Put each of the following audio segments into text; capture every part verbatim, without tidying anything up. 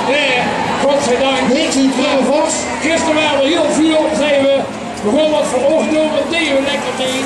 Eh, godzijdank. Heet u Trevor Vos? Gister waren we heel veel, zeiden we, we gaan wat veur oog doon, want die we lekker deed.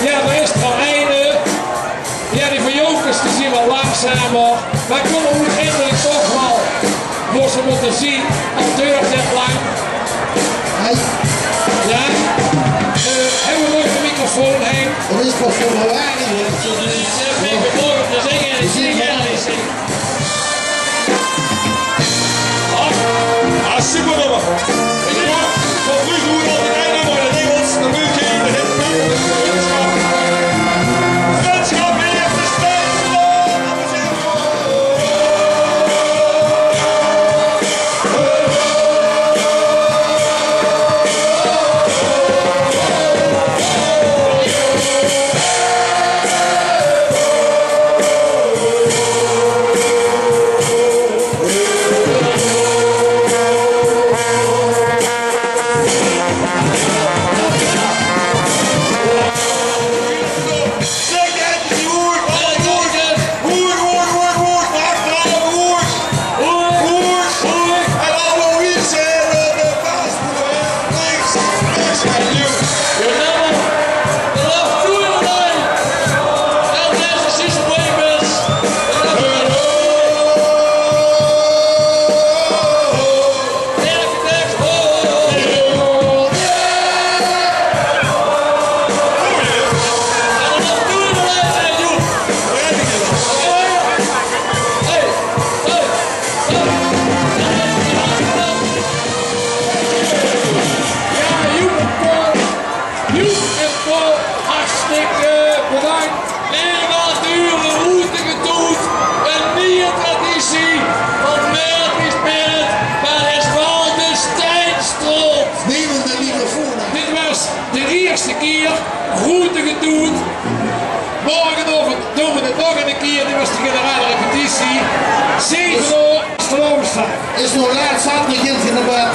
Jao, d'r is d'r al eine. Jao, die van Jocus, die zien waal langzaam, mer kómme oeteindelik toch waal. Mós se mótte zien, al duurt 't lang. Hey. Jao? Eh, höbbe v'r nog 'ne microfoon, Henk? D'r is pas zo'n herhaling, hè? Zègk, ich höb 'm morge te zinge en ich zing en ich zing. Ah, ah, super nummer. Van vreuger hoor altied ein nummer in 't Ingels, dan mót se in de hit pakke. Vrundschap, vrundschap, weer verstand. Joep en Paul, hartstikke bedank. Lekker dure roetige toet. Ein nieje traditie van Murphy's Pit, mer is waal de Steinstraot. Neem de microfoon aan. Dit waas de ierste kier, roetige toet. Morgenaovend doon v'r 't nog 'ne kier, dit waas de generale repetitie. Zeve oor, vastelaovesdaag. Is nog laat, zaterdig in de bad.